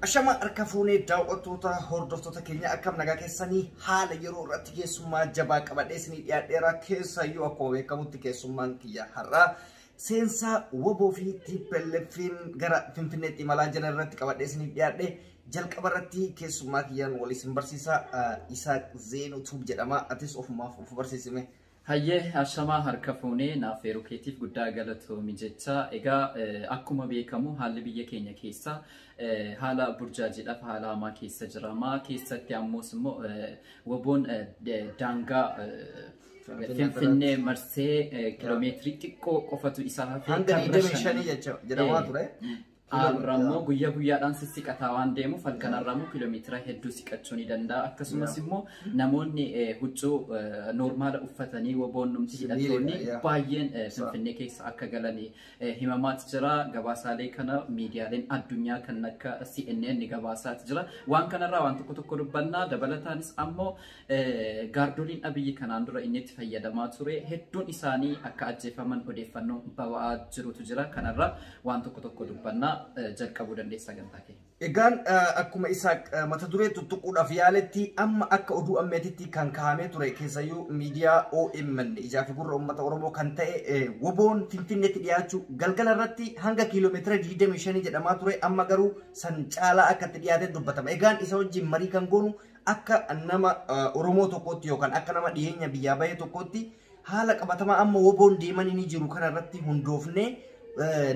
Ashama harka fuunee daawwattoota hordoftoota keenya akkam nagaa keessanii haala yeroo irratti keessummaa jabaa qabadhee isinii dhiyaadheera. Keessayyuu akkuma beekamutti keessummaan kiyya har'aa seensaa WBO fi TPLF'n gara Finfinneetti imalaa jiran irratti qabadhee isiniif dhiyaadhe. Jalqaba irratti keessummaa kiyyaan wal isin barsiisa. Isaaq Zeenuu Tuub jedhama. Atis ofumaaf of barsiisime. Hayyee, ashamaa harka fuunee, naaf yeroo keetiif guddaa galatoomi jecha. Egaa akkuma beekamu haalli biyya keenya keessa haala burjaajiidhaaf haala hamaa keessa jirama. Keessatti ammoos immoo WBOn daangaa Finfinnee marsee kiloomeetirii xiqqoo qofatu isaa hafe. Hanga 25 jedhamaa ture. Har'a guyyaa guyyaadhaan sissiqataa waan deemuuf halkan har'a kiiloomeetira hedduu siqachuu ni danda'a. Akkasumas immoo namoonni huccuu normal uffatanii WBOn numti hidhattoonni baay'een Finfinnee keessa akka galan himamaati jira. Gabaasaalee kana miidiyaaleen addunyaa kan akka CNN gabaasaati jira. Waan kanarraa waan tokko tokko dubbannaa. Dabalataanis ammoo gaardoliin Abiyyi kanaan dura inni itti fayyadamaa ture hedduun isaanii akka ajjeefaman odeeffannoo ba'aa jirutu jira. Kanarraa waan tokko tokko dubbannaa. Jalqabuu dandeessa sagantaa kee. Egaan akkuma Isaaq mata duree tuttuquudhaaf yaaletti, amma akka oduu ammeetitti kan kaa'amee ture, keessayyuu miidiyaa OMN ijaa fi gurra uummata Oromoo kan ta'e, WBOn Finfinneetti dhiyaachuu galgala irratti hanga kiiloomeetira 25 jedhamaa ture, amma garuu san caalaa akka itti dhiyaatee dubbatama. Egaan isa wajjin marii kan goonu akka nama Oromoo tokkootti yookaan akka nama dhiyeenya biyyaa bahee tokkootti haala qabatamaa amma WBOn deemanii ni jiru kana irratti hundoofnee,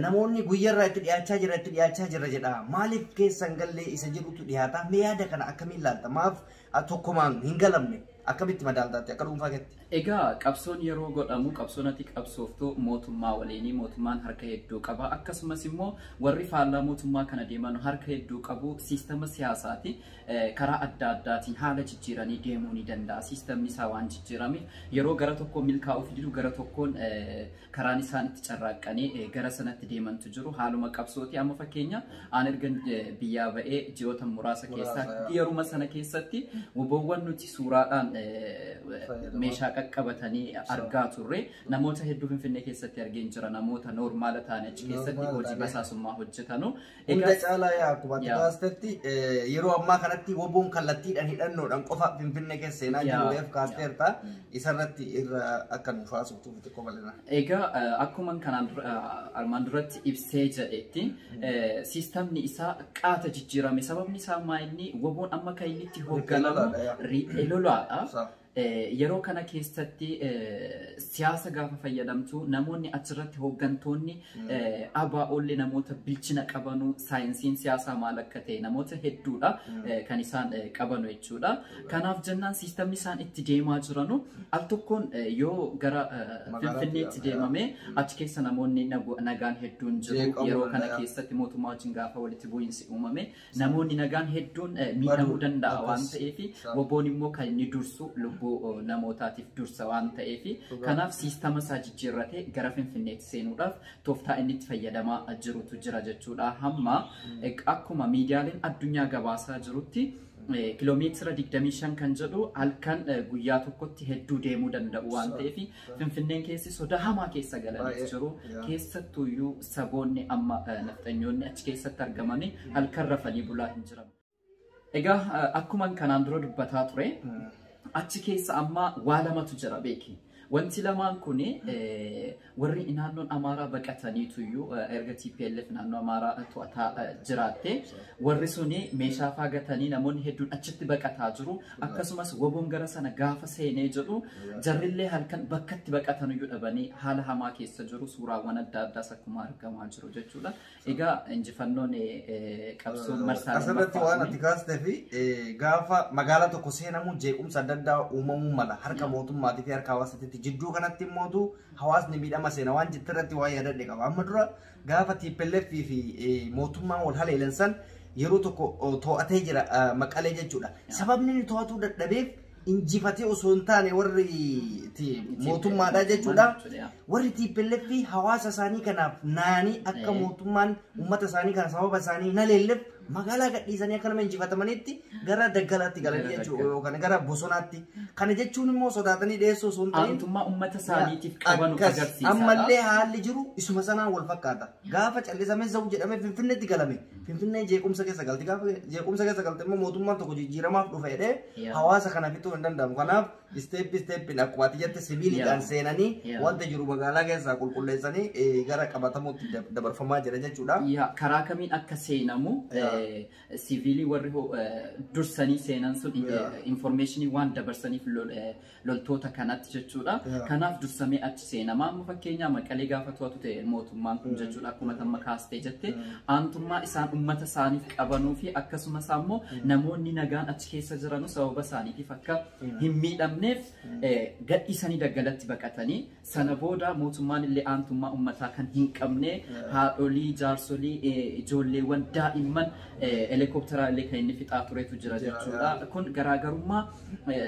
namoonni guyyaarraa itti dhiyaachaa jira, itti dhiyaachaa jira jedha. Maaliif keessan gallee isa jedhutu dhiyaata? Mee yaada kana akkamiin ilaalta? Maaf tokkomaan hin galamne? Akkamitti madaaltaatti akka dhuunfaa keetti? Egaa qabsoon yeroo godhamu, qabsoon ati qabsooftu mootummaa waliinii, mootummaan harka hedduu qaba. Akkasumas immoo warri faallaa mootummaa kana deeman harka hedduu qabu. Siistama siyaasaati. Karaa adda addaatiin haala jijjiiranii deemuu ni danda'a. Siistamni isaa waan jijjiirameef yeroo gara tokko milkaa'uuf didu gara tokkoon karaan isaan itti carraaqqanii gara sanatti deemantu jiru. Haaluma qabsooti. Amma fakkeenya aan erga biyyaa ba'ee ji'oota muraasa keessaa yeruma sana keessatti WBOwwan nuti suuraadhaan meeshaa qaqqabatanii argaa turre namoota hedduu Finfinnee keessatti argeen jira, namoota normal ta'an achi keessatti hojii basaasummaa hojjetanu. Hunda caalaa yaa akkuma ati kaastetti yeroo ammaa kanatti WBOn kallattiidhaan hidhannoodhaan qofa Finfinnee keessa seenaa jiru reef kaasteerta, isarratti irra akka nuuf haasoftuuf xiqqoo bal'ina. Egaa akkuma kanaan armaan duratti ibsee jedhetti siistamni isaa qaata jijjiirame. Sababni isaa maa inni WBOn amma kan inni itti hoogganamu riphee lolaadha. Yeroo kana keessatti siyaasa gaafa fayyadamtu namoonni achirratti hooggantoonni ABO'llee namoota bilchina qabanu, saayinsiin siyaasaa maal akka ta'e namoota hedduudha kan isaan qabanu jechuudha. Kanaaf jennaan siistamni isaan itti deemaa jiranu al tokkoon yoo gara Finfinneetti deemame achi keessa namoonni nagaan hedduun jiru. Yeroo kana keessatti mootummaa wajjin gaafa walitti bu'iinsi uumame namoonni nagaan hedduun miidhamuu danda'a waan ta'eef, WBOn immoo kan inni dursu lubbuu namootaatiif dursa waan ta'eef, kanaaf siistama isaa jijjiirratee gara Finfinneetti seenuudhaaf tooftaa inni itti fayyadamaa jirutu jira jechuudha. Hamma akkuma miidiyaaleen addunyaa gabaasaa jirutti kiloomeetira 25 kan jedhu halkan guyyaa tokkotti hedduu deemuu danda'u waan ta'eef, Finfinneen keessi soda hamaa keessa galanii jiru. Keessattuyyuu saboonni amma nafxanyoonni achi keessatti argamanii halkan rafanii bulaa hin jiran. Egaa akkuma kanaan dura dubbataa ture, achi keessa amma waa lamatu jira beeki. Wanti lamaan kun warri naannoon Amaaraa baqataniituyyuu erga TPLF naannoo Amaaraa to'ataa jiraatte warri suni meeshaa faagatanii namoonni hedduun achitti baqataa jiru. Akkasumas WBOn gara sana gaafa seenee jedhu jarrillee halkan bakkatti baqatanuyyuu dhabanii haala hamaa keessa jiru. Suuraawwan adda addaas akkuma argamaa jiru jechuudha. Egaa injifannoon qabsoon marsaa Asirratti waan ati kaastee fi gaafa magaalaa tokko seenamu jeequmsa adda addaa uumamuu mala harka mootummaatii fi harka hawaasaatti jidduu kanatti immoo hawaasni miidhama seena waan jette irratti waan yaadadhe qaba. Amma dura gaafa TPLF fi mootummaan wal haleelan san yeroo tokko to'atee jira Maqalee jechuudha. Sababni inni to'atuu dadhabeef injifatee osoo hin taane warri mootummaadha jechuudha. Warri TPLF hawaasa isaanii kanaaf naanii akka mootummaan uummata isaanii kana sababa isaanii hin haleelleef Magaalaa gadhiisanii akka nama injifatamanitti gara daggalaatti galanii jechuudha yookaan gara bosonaatti. Kana jechuun immoo sodaatanii dhiyeessuu osoo hin ta'in Aantummaa uummata isaaniitiif qaban agarsiisa. Ammallee haalli jiru isuma sanaan wal fakkaata. Gaafa callisamee zawu jedhamee Finfinneetti galame. Finfinnee jeequmsa keessa galti. Gaafa jeequmsa keessa galte immoo mootummaan tokko jijjiiramaaf dhufe jedhee hawaasa kana fixuu hin danda'amu. Kanaaf isteeppi isteeppiin akkuma ati jette sibiiliidhaan seenanii wanta jiru magaalaa keessaa qulqulleessanii gara qabatamuutti dabarfamaa jira jechuudha. Karaa kamiin akka seenamu siviilii warri dursanii seenan sun informeeshinii waan dabarsaniif loltoota kanatti jechuudha. Kanaaf dursamee achi seenama. Amma fakkeenyaa Maqalee gaafa to'atu ta'e mootummaan kun jechuudha akkuma tamma kaastee jette aantummaa isaan uummata isaaniif qabanuu fi akkasumas ammoo namoonni nagaan achi keessa jiranu sababa isaaniitiif akka hin miidhamneef gadhiisanii daggalatti baqatanii sana booda mootummaan illee aantummaa uummataa kan hin qabne haadholii, jaarsolii, ijoolleewwan daa'imman helikooптera illee kan inni fixaa turetu jira jechuudha. Kun garaagarummaa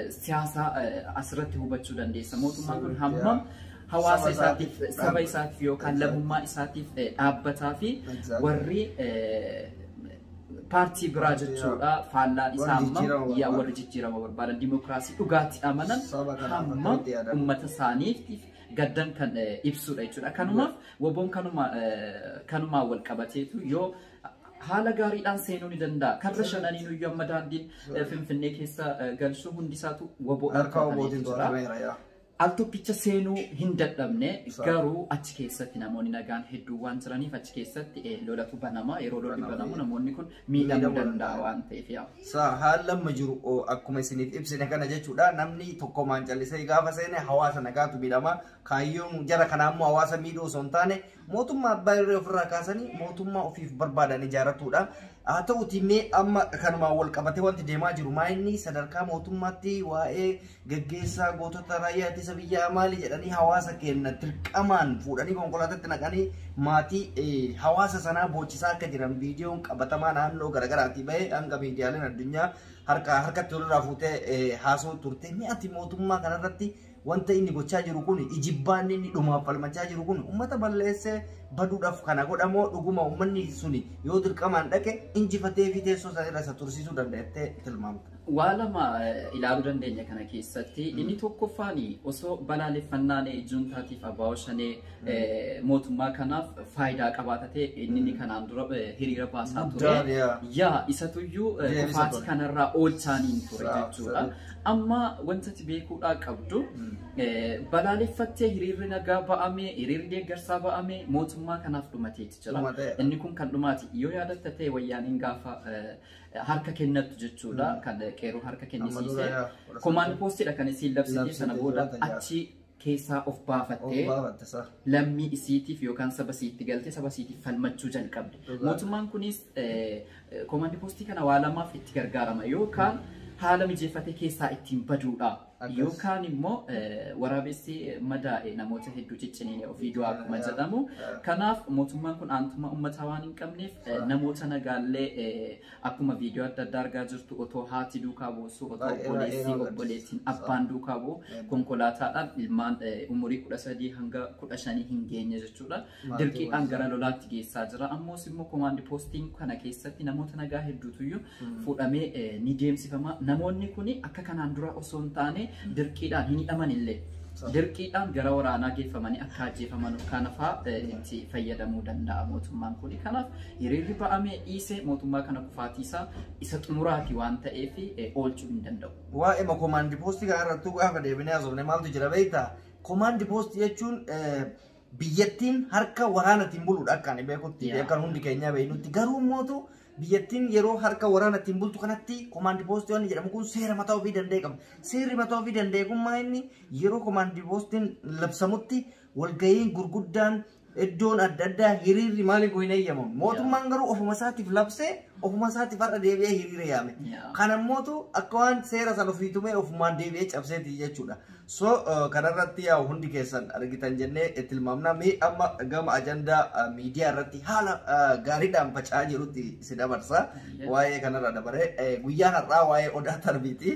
siyaasaa asirratti hubachuu dandeessa. Mootummaan kun hammam hawaasa isaatiif, saba isaatiif yookaan lammummaa isaatiif dhaabbataa fi warri paartii biraa jechuudha. Faallaan isaa amma warri jijjiirama barbaadan dimokiraasii dhugaatti amanan hammam uummata isaaniitiif gaddan kan ibsudha jechuudha. Kanumaaf woboon kanumaan wal qabateetu yoo haala gaariidhaan seenuu ni danda'a. Karra shananiin iyyuu amma daandiin Finfinnee keessa galchuu hundisaatu woboodhaan to'atameera. Al tokkicha seenuu hin dadhabne garuu achi keessatti namoonni nagaan hedduu waan jiraniif achi keessatti lolatu banama. Yeroo lolli banamu namoonni kun miidhamuu danda'a waan ta'eef yaa. Haalli amma jiru akkuma isiniif ibsine kana jechuudha. Namni tokkomaan callisee gaafa seene hawaasa nagaatu miidhama. Kaayyoon jara kanaa immoo hawaasa miidhuu osoo hin taane mootummaa abbaa irree ofirraa kaasanii mootummaa ofiif barbaadan ijaarratudha. Haa ta'uti mee amma kanumaan wal qabatee wanti deemaa jiru maayinni sadarkaa mootummaatti waa'ee gaggeessaa gootota raayyaa ittisa biyyaa maali jedhanii hawaasa keenya dirqamaan fuudhanii konkolaataatti naqanii maatii hawaasa sanaa boochisaa akka jiran viidiyoon qabatamaa naannoo garaagaraatii bahee hanga miidiyaaleen addunyaa harkatti walirraa fuutee haasoo turte. Mi'aati mootummaa kanarratti wanta inni gochaa jiru kun ijibbaan inni dhumaaf falmachaa jiru kun uummata balleessee baduudhaaf kana godhamoo dhuguma uummanni suni yoo dirqamaan dhaqe injifatee fi teessoo isaa irra isa tursiisuu danda'attee tilmaamta. Waa lama ilaaluu dandeenya kana keessatti. Inni tokkoffaan osoo balaaleffannaan juuntaatiif abbaa shanee mootummaa kanaaf faayidaa qabaata ta'e inni kanaan dura hiriira baasaa ture. Yaa isatuyyuu kufaatii kanarraa oolchaaniin ture jechuudha. Amma wanta ati beekuudhaa qabdu balaaleffattee hiriirri nagaa ba'ame, hiriirri deeggarsaa ba'ame mootummaa kanaaf dhumateeti jira. Inni kun kan dhumaati. Yoo yaadatta ta'e wayyaaniin gaafa harka kennattu jechuudha. Kan qeerroo harka kennisiise. Komaand poostiidha kan isiin labsite sana booda achi keessaa of baafattee lammii isiitiif yookaan saba isiitti galtee saba isiitiif falmachuu jalqabde. Mootummaan kunis komaand poostii kana waa lamaaf itti gargaarama yookaan haala mijeeffatee keessaa ittiin baduudha. Yookaan immoo waraabessi madaa'e namoota hedduu cicciniine ofii du'aa akkuma jedhamu. Kanaaf mootummaan kun aantummaa uummataa waan hin qabneef namoota nagaallee akkuma viidiyoo adda addaa argaa jirtu otoo haati duukaa buusu, otoo obboleessi obboleettiin abbaan duukaa bu'u konkolaataadhaan ilmaan umurii 13 hanga 15 hin geenye jechuudha. Dirqiidhaan gara lolaatti geessaa jira. Ammoos immoo komaandi poostiin kana keessatti namoota nagaa hedduutuyyuu fuudhamee ni deemsifama. Namoonni kun akka kanaan dura osoo hin taane dirqiidhaan hin hidhaman illee dirqiidhaan gara waraanaa geeffamanii akka ajjeefaman kanafaa itti fayyadamuu danda'a mootummaan kun. Kanaaf hiriirri ba'amee dhiisee mootummaa kana kufaatiisaa isa xumuraati waan ta'eef oolchuu hin danda'u. Waa'ee komaandi poostii kana irratti gaafa deebinee haasofne maaltu jira beektaa? Komaandi poostii jechuun biyyattiin harka waraanaatiin buluudha akka ani beekutti akka hundi keenya beeknutti garuu mootu biyyattiin yeroo harka waraanaatiin bultu kanatti komaandi poostii waan jedhamu kun seera mataa ofii danda'e qaba. Seerri mataa ofii danda'e kun maa inni yeroo komaandi poostiin labsamutti walga'iin gurguddaan iddoon adda addaa hiriirri maaliif hin eeyyamamu. Mootummaan garuu ofuma isaatiif labsee ofuma isaatiif har'a deebi'ee hiriira yaame. Kanammoo akka waan seera sana ofii tumee ofumaan deebi'ee cabseeti jechuudha. So kanarratti yaa hundi keessan argitan jennee tilmaamna. Mee amma gama ajandaa miidiyaa irratti haala gaariidhaan faca'aa jirutti si dabarsa. Waa'ee kanarra dabaree guyyaan har'aa waa'ee Odaa Tarbiiti.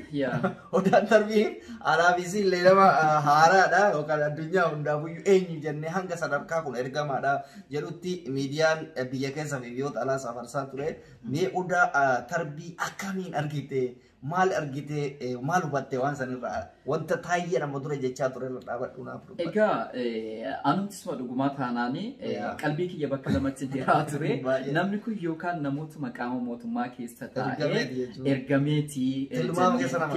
Odaan Tarbii alaabisi illee nama haaraadha yookaan addunyaa hundaafuyyuu eenyu jennee hanga sadarkaa kun ergamaadha jedhutti miidiyaan biyya keessa fi biyyoota alaa safarsaa ture. Mee Odaa Tarbii akkamiin argite? Maal argite? Maal hubatte waan sanirraa? Wanta taayyee nama dura jechaa ture irra dhaabadhu naaf dubbadhu. Egaa anumtisuma dhugumaa taanaani qalbii kiyya bakka lamatti diraa ture. Namni kun yookaan namootuma qaama mootummaa keessa taa'ee ergameeti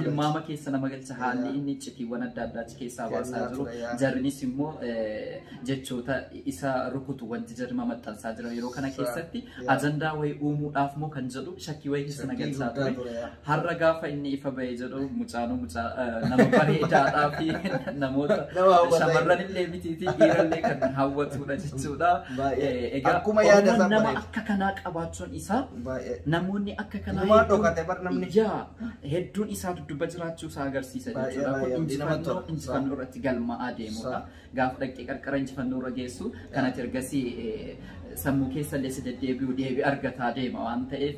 tilmaama keessa nama galcha haalli inni iccitiiwwan adda addaa achi keessaa baasaa jiru. Jarrinis immoo jechoota isa rukutu wanti jarri maxxansaa jiran yeroo kana keessatti ajandaa wayii uumuudhaaf moo kan jedhu shakkii wayii keessa na galchaa ture. Har'a gaafa inni ifa bahee jedhu mucaanuu mucaa nama bareedaadhaa fi namoota shamarran illee mitiitii dhiirallee kan hawwatudha jechuudha. Egaa Oromoon nama akka kanaa qabaachuun isaa namoonni akka kanaa hedduun isaa dudduba jiraachuu isaa agarsiisa jechuudha. Kun injifannoo irratti galmaa'aa deemudha. Gaafa dhaqxee qarqara injifannoo irra geessu kanatti ergasii sammuu keessa illee si deddeebi'u deebii argataa deema waan ta'eef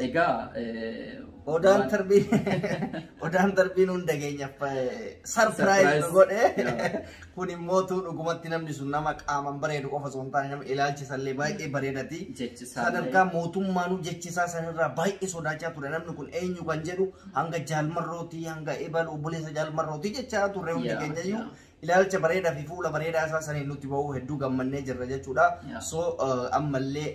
egaa Odaan Tarbiin hunda keenyaaf sarpiraayiz nu godhe. Kun immoo dhugumatti namni sun nama qaamaan bareedu qofa osoo hin taane nama ilaalchisallee baay'ee bareedati. Sadarkaa mootummaanuu jechisaa sanirraa baay'ee sodaachaa ture namni kun eenyu kan jedhu hanga jaalmarrootii hanga ebalu obboleessa jaalmarrootii jechaa turre hundi keenyayyuu. Ilaalcha bareedaa fi fuula bareedaa isaa saniin nutti bahuu hedduu gammannee jirra jechuudha. So ammallee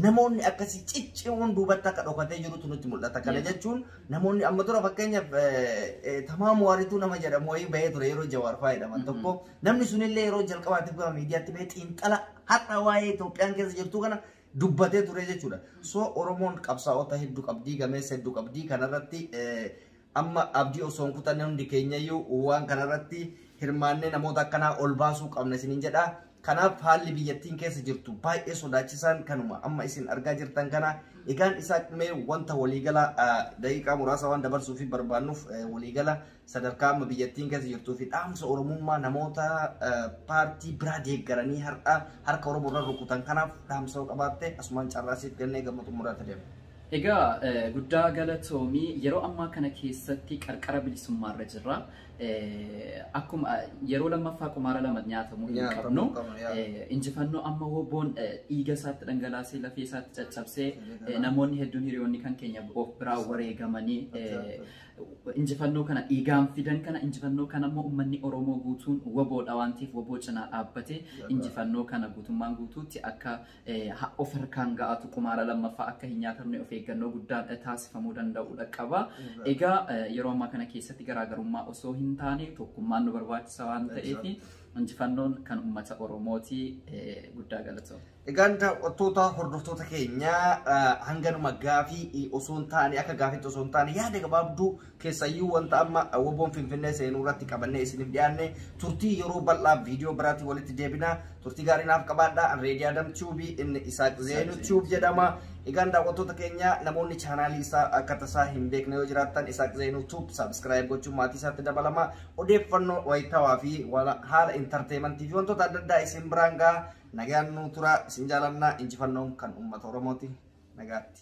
namoonni akkasii ciccimoon duubatti akka dhokatee jirutu nutti mul'ata. Kana jechuun namoonni amma dura fakkeenyaaf Tamaam Waarituu nama jedhamu wayii bahee ture yeroo Jawaar fa'aa jedhaman tokko. Namni sunillee yeroo jalqabaatiif gara miidiyaatti bahee xiinxala har'a waa'ee Itoophiyaan keessa jirtu kana dubbatee ture jechuudha. So Oromoon qabsaa'ota hedduu qabdii, gameessa hedduu qabdii kanarratti amma abdii osoo hin kutanne hundi keenyayyuu waan kanarratti hirmaannee namoota akkanaa ol baasuu qabna isiniin jedha. Kanaaf haalli biyyattiin keessa jirtu baay'ee sodaachisaan kanuma amma isin argaa jirtan kana. Egaan isaa mee wanta waliigala daqiiqaa muraasa waan dabarsuu fi barbaannuuf waliigala sadarkaa amma biyyattiin keessa jirtuu fi dhaamsa Oromummaa namoota paartii biraa deeggaranii harka Oromoo irra rukutan kanaaf dhaamsa qabaatte asumaan carraasiif kennee gama xumuraatti deema. Egaa guddaa galatoomii yeroo ammaa kana keessatti qarqara bilisummaarra jirra. Akkuma yeroo lammaffaa qumaara lama nyaatamuu hin qabnu. Injifannoo amma woboon dhiiga isaatti dhangalaasee lafee isaatti caccabsee namoonni hedduun hiriyoonni kan keenya of biraa wareegamanii injifannoo kana dhiigaan fidan kana injifannoo kana immoo uummanni Oromoo guutuun woboodha waan ta'eef woboo cinaa dhaabbate injifannoo kana guutummaan guutuutti akka of harkaan ga'atu qumaara lammaffaa akka hin nyaatamne of eeggannoo guddaan taasifamuu danda'udha qaba. Egaa yeroo ammaa kana keessatti garaagarummaa osoo hin taane tokkummaan nu barbaachisa waan ta'eef injifannoon kan uummata Oromooti guddaa galatooma. Egaan daawwattoota hordoftoota keenyaa hanganuma gaafii osoo hin taane akka gaafiitti osoo hin taane yaada gabaabduu keessayyuu wanta amma woboon Finfinnee seenuu irratti qabannee isiniif dhiyaanne turtii yeroo bal'aa viidiyoo biraatiin walitti deebina. Turtii gaarii naaf qabaadhaa. Reedii Adam Tuubii inni Isaaq Zeenuu Tuub jedhama. Egaan daawwattoota keenya namoonni chaanaalii isaa akka tasaa hin beekne yoo jiraattan Isaaq Zeenuu Tuub saabskiraayib gochuun maatii isaatti dabalama. Odeeffannoo wayitaawaa fi haala intarteementii fi wantoota adda addaa isin biraan gaha. Nagaan nuu tura isin jaalannaa injifannoon kan uummata Oromooti. Nagaatti.